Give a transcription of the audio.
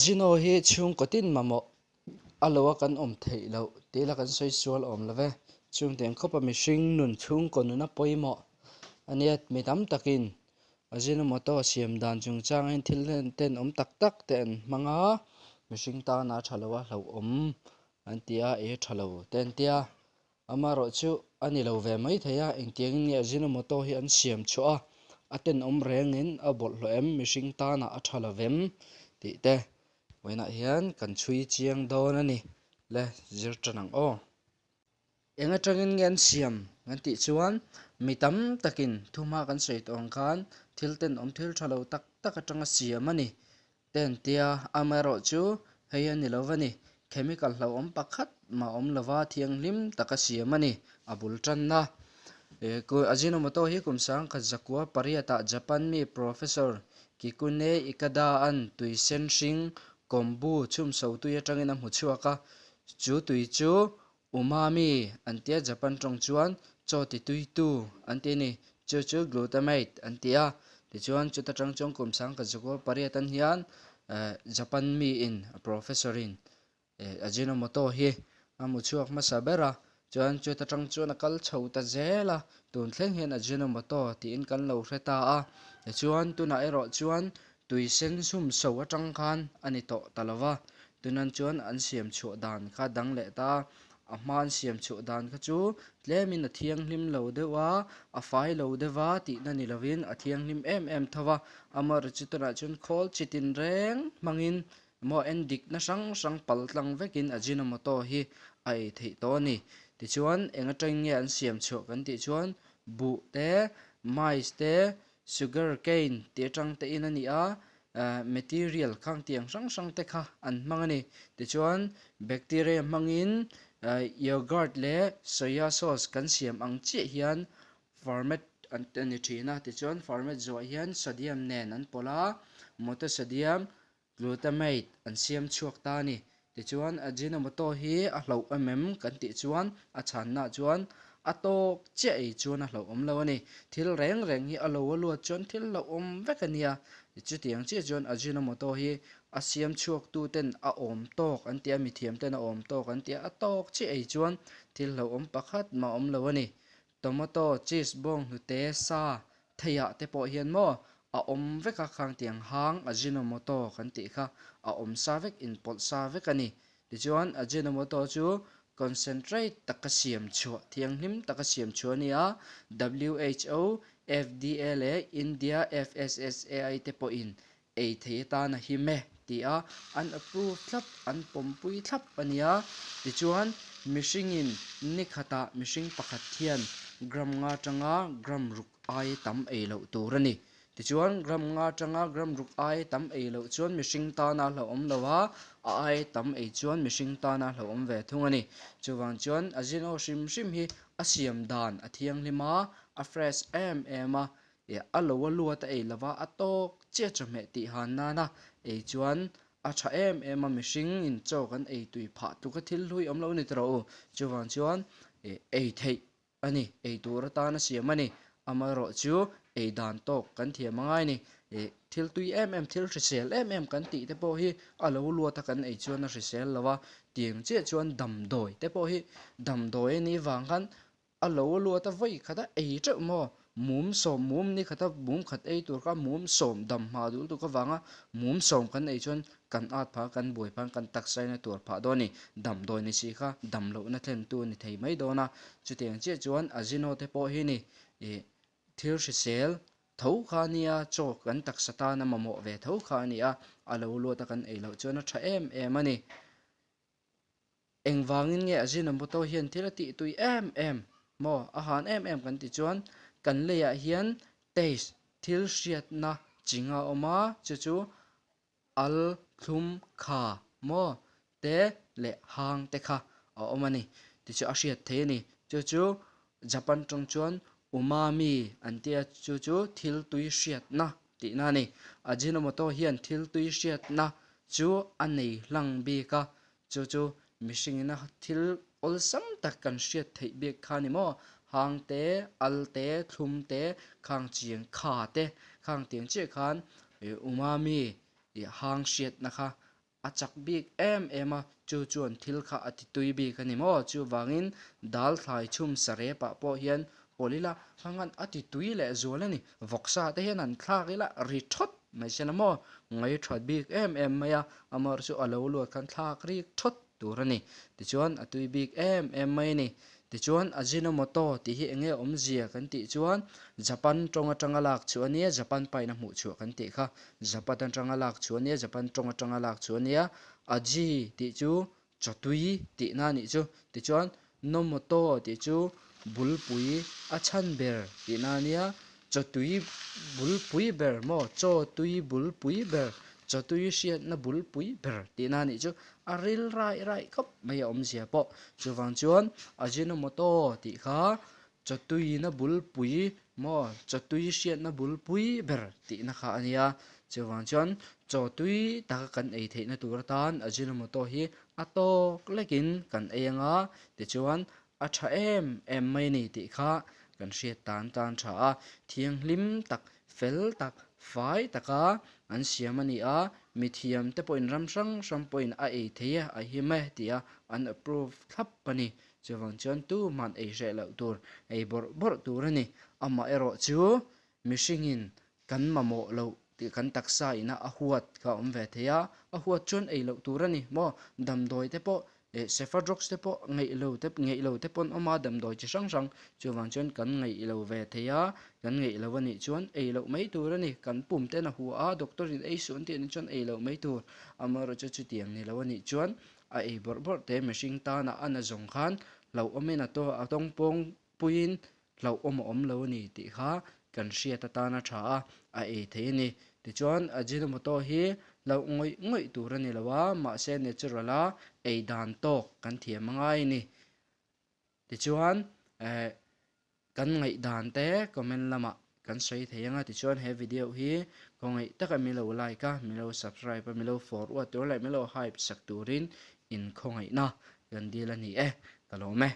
Zino hi chhungkaw tin mamawh a lo a kan awm theih loh tih ila kan sawi sual awm lo ve. Chungtiang khawpa mihring nun chhungkaw nuna pawimawh a nia mi tam takin Ajinomoto siam dan chungchangin thil tenawm tak tak te an hmang a, mihring tana tha lo a hlauhawm an ti a, ei a tha lo te an ti a. Amaherawh chu a ni lo ve mai thei a, engtiangin nge Ajinomoto hi an siam chhuah a, a tenawm rengin a bawlhhlawh em, mihring tanah a tha lo vem tih te vawiinah hian kan chhui chiang dawn a ni le, zir tan ang aw. Eng atangin nge an siam kan tih chuan mi tam takin thuhma kan sawi tawh ang khan thil tenawm thil tha lo tak tak atanga siam a ni. Te an tia, amaherawh chu hei a ni lo va ni, chemical hlauhawm pakhat mah awm lova thianghlim taka siam a ni, a bul tanna. Ajinomoto hi kum sangkhat zakua pariatah Japan mi Professor Kikune Ikeda-a'n tui sen hring kombu chhumso tui atangin a hmu chhuak a, chu tui chu Umami an tia Japan tawng chuan chaw ti tuitu an ti a ni. Chu chu glutamate an ti a. Tichuan chuta tang chuan kum sangkhat zakua pariat an hian Japan miin professor in Ajinomoto hi a hmu chhuak hmasa ber a. Chuan chuta tang chuan a kal chho ta zel a. Tun thleng hian Ajinomoto tiin kan lo hre ta a. Tichuan tunah erawh chuan Tui sen sum so atang khan a ni tawh ta lo va, tunan chuan an siam chhuah dan kha dang leh ta. A hma an siam chhuah dan kha chu tlemin a thianghlim lo deuh a, a fai lo deuh va tihna ni lovin a thianghlim em em tho va. Amaherawhchu chu tunah chuan khawl chi tinreng hmangin emaw en dikna hrang hrang pal tlang vekin Ajinomoto hi a ei theih tawh a ni. Tichuan eng atangin nge an siam chhuah kan tih chuan buh te, maize te, Sugar cane tih atang te in a ni a, material khang tiang hrang hrang te kha an hmang a ni. Tichuan bacteria hmangin yoghurt leh soya sauce kan siam ang chiah hian ferment an a ni thin a. Tichuan ferment zawh hian sodium nen an pawlh a, monosodium Glutamate an siam chhuak ta a ni. Tichuan, Ajinomoto hi a hlauh em em kan tih chuan a chhannaah chuan a tawk chiah ei chuan a hlauhawm lo a ni. Thil reng reng hi a lo a luat chuan thil hlauhawm vek a nia. Chutiang chiah chuan Ajinomoto hi a siam chhuaktu ten a awm tawk an ti a, mithiam ten a awm tawk an ti a, a tawk chiah ei chuan thil hlauhawm pakhat mah awm lo a ni. Tomato, cheese, bawng hnute, sa, Theiah te pawh hian maw a awm vek a khang tiang hang Ajinomoto kan tih kha a awm sa vek inpawlh sa vek a ni. Tichuan Ajinomoto chu concentrate taka siam chhuah thianghlim taka siam chhuah a ni a, who, FDA leh India FSSAI te pawhin ei thei atan a him e ti a, an approve thlap, an pawmpui thlap a nia. Tichuan, mihringin ni khatah mihring pakhat hian gram nga atanga gram ruk aia tam ei loh tur a ni. Tichuan, gram nga atanga gram ruk aia tam ei loh chuan mihring tana hlauhawm lo a, a aia tam ei chuan mihring tana hlauhawm ve thung a ni. Chuvang chuan, Ajino hrim hrim hi a siam dan a thianghlim a, a fresh em em a, Ih a lo a luat a ei lova a tawk chiah chawhmeh tih han nana ei chuan a tha em em a mihring in chaw kan ei tui phah tluk a thil hlui awm lo ni tawh rawh u. Chuvang chuan ih ei theih a ni, ei tur atana siam a ni. Amaherawh chu ei dan tawk kan thiam a ngai a ni. Ih thil tui em em thil hrisel em em kan tih te pawh hi a lo luat a kan ei chuan a hrisel lo a, tiang chiah chuan damdawi te pawh hi damdawi a nih vang khan A lo luat a vawi khat a ei teuh maw? Mum sawm mum ni khat a mum khat ei tur kha mum sawm dam hma duh lutuk avanga mum sawm kan ei chuan kan at phah kan buai phah kan taksa in a tuar phah dawn a ni. Damdawi ni si kha dam lohna thlentu a ni thei mai dawn a. Chutiang chiah chuan Ajino te pawh hi ni ih thil hrisel tho kha a nia, chaw kan taksa tana mamawh ve tho kha a ni a, a lo luat a kan ei loh chuan a tha em em a ni. Engvangin nge Ajinomoto hian thil a tih tui em em maw? A han em em kan tih chuan kan leiah hian taste, thil hriatna ching a awm a, chu chu al, thlum, kha maw te leh hang te kha a awm a ni tih chu a hriat theih a ni. Chu chu Japan tawng chuan umami an ti a, chu chu thil tui hriatna tihna a ni. Ajinomoto hian thil tui hriatna chu a nei hlang bik a, Chu chu mihringina thil awlsam tak kan hriat theih bik kha ni maw? Hang te, al te, thlum te, khang chiang kha te, khang tiang chiah khan umami hang hriatna kha A chak bik em em a, chu chuan thil kha a ti tui bik a ni maw? Chuvangin dal thlai chhum sarep ah pawh hian pawlh ila hangan a ti tui leh zual a ni. Vawksa te hian han thlak ila ri thawt mai se la maw? Ngaih that bik em em mai a, amaherawhchu chu a lo luat khan thlak rik thawt tur a ni. Tichuan a tui bik em em mai a ni. Tichuan Ajinomoto tih hi eng nge awmzia kan tih chuan Japan tawng atanga lak chhuah a nia, Japan pain a hmuh chhuah kan tih kha. Japan atanga lak chhuah a nia, Japan tawng atanga lak chhuah a nia. Aji tih chu chawtui tihna a nih chu. Tichuan Nomoto tih chu bulpui a chhan ber tihna a nia. Chawtui bulpui ber maw? Chaw tui bulpui ber, chawtui hriatna bulpui ber tihna a nih chu. A ril raih raih khawp mai a awmzia pawh. Chuvang chuan Ajinomoto tih kha chawtuina bulpui maw? Chawtui hriatna bulpui ber tihna kha a nia. Chuvang chuan chaw tui taka kan ei theihna tur atan Ajinomoto hi a tawk lekin kan ei anga tichuan A tha em em mai a ni tih kha kan hriat tan tan tha a, thianghlim tak, fel tak, fai taka an siam a ni a, mithiam te pawhin ram hrang hrang pawhin a ei thei e, a him e tia an approve thlap a ni. Chuvang chuan tuhman ei hreh loh tur, ei bawrh bawrh tur a ni. Amaherawh chu mihringin kan mamawh loh tih kan taksa ina a huat kha a awm ve thei a, a huat chuan ei loh tur a ni maw? Damdawi te pawh eh Cefadrox te pawh ngeih lo te ngeih lo te pawh an awm a damdawi chi hrang hrang chuvang chuan kan ngeih lo ve thei a, kan ngeih lo a nih chuan ei loh mai tur a ni, kan pum ten a hua a doctor in ei suh an tih anih chuan ei loh mai tur, amaherawhchu chu chutiang ni lo a nih chuan a ei bawrh bawrh te mihring tana a na zawng khan hlauhawmin a a tawngpawng puiin hlauhawm a awm lo a ni tih kha kan hriat atana tha a, a ei thei a ni. Tichuan, Ajinomoto hi hlauh ngawih ngawih tur a ni lo a, mahse natural a ei dan tawk kan thiam a ngai a ni. Tichuan, eh, kan ngaihdan te comment lamah kan sawi thei ang a, tichuan he video hi khawngaih taka min lo like a, min lo subscribe a, min lo forward tur leh min lo hype sak turin in khawngaihna kan dil a ni e, ka lawm e.